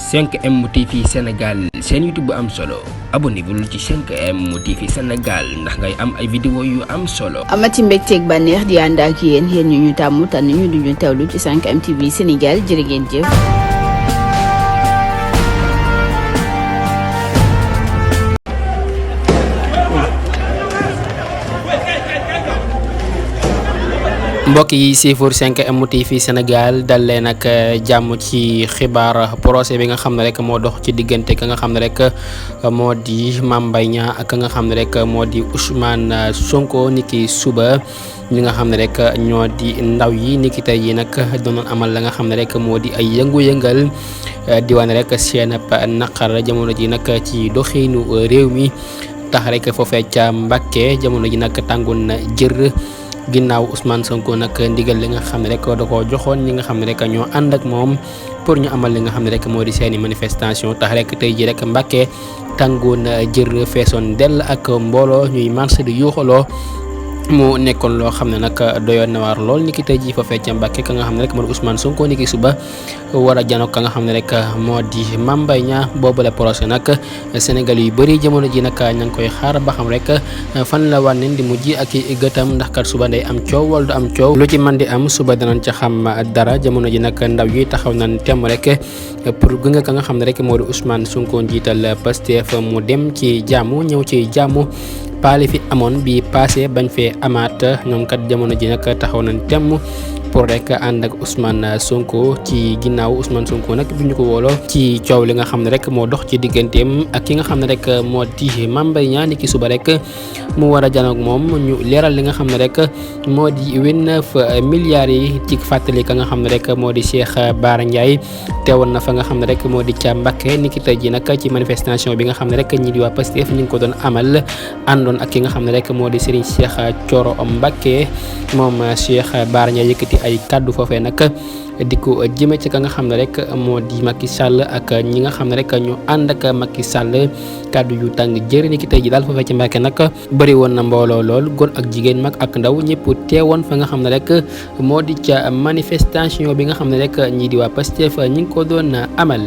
5M TV Sénégal seen YouTube bu am solo abonnez-vous ci 5M TV Sénégal ndax ngay am ay vidéo yu am solo. amati mbégteeg bànneex di ànd ak yéen ñu tàmm tànn ñu duñu teewlu ci 5M TV Sénégal jërë ngeen jëf. mbokk yi siifur 5M TV Sénégal dal leen ak jàmm ci xibaar procès bi nga xam ne rek moo dox ci diggante ka nga xam ne rek moo di Mame Mbaye Niang ak ka nga xam ne rek moo di Ousmane Sonko niki suba ñi nga xam ne rek ñoo di ndaw yi niki tey yi nag doonoon amal la nga xam ne rek moo di ay yëngu-yëngal di wane rek seen naqar jamono ji nag ci doxiinu réew mi tax rek foofee ca Mbàkke jamono ji nag tàngoon na jër ginnaaw Ousmane Sonko nag ndigal li nga xam ne rek da koo joxoon ñi nga xam ne rek ñoo ànd ak moom pour ñu amal li nga xam ne rek moo di seeni manifestation tax rek tey ji rek Mbàkke tàngoon jër feesoon dell ak mbooloo ñuy marché di yuuxaloo mu nekkoon loo xam ne nag doyoon na waar lool ni ki tey jii fa fecc Mbàkke ka nga xam ne rek moo di Ousmane Sonko ni ki suba war a janook ka nga xam ne rek moo di Mame Mbaye Niang boobule procès nag Sénégal yu bëri jamono ji nag ña ngi koy xaar ba xam rek fan la wànneen di mujj ak i gëtam ndax kat suba day am coow wala du am coow lu ci mën di am suba danañ ca xam dara jamono ji nag ndaw yi taxaw nañ temm rek pour gunge ka nga xam ne rek moo di Ousmane Sonko njiital Pastef mu dem ci jàmm ñëw ci jàmm paali fi amoon bi passé bañ fee amaat ñoom kat jamono ji nag taxaw nañ temm pour rek ànd ak Ousmane Sonko ci ginnaaw Ousmane Sonko nag bi ñu ko wooloo ci coow li nga xam ne rek moo dox ci digganteem ak ki nga xam ne rek moo di Mame Mbaye Niang ni ki suba rek mu war a janoog moom ñu leeral li nga xam ne rek moo di 29 milliards yi ci fàttali ka nga xam ne rek moo di Cheikh Bara Ndiaye teewoon na fa nga xam ne rek moo di ca Mbacké ni ki tey ji nag ci manifestation bi nga xam ne rek ñi di waa Pastef ñu ngi ko doon amal àndoon ak ki nga xam ne rek moo di Serigne Cheikh Thioro Mbacké moom Cheikh Bara Ndiaye yëkkati ay kàddu foofee nag di ko jëme ci ka nga xam ne rek moo di Macky Sall ak ñi nga xam ne rek ñu ànd ak Macky Sall kàddu yu tàng jër ni ki tey ji daal foofee ci Mbàkke nag bëri woon na mbooloo lool góor ak jigéen mag ak ndaw ñëpp teewoon fa nga xam ne rek moo di ca manifestation bi nga xam ne rek ñii di waa Pastef ñi ngi ko doon amal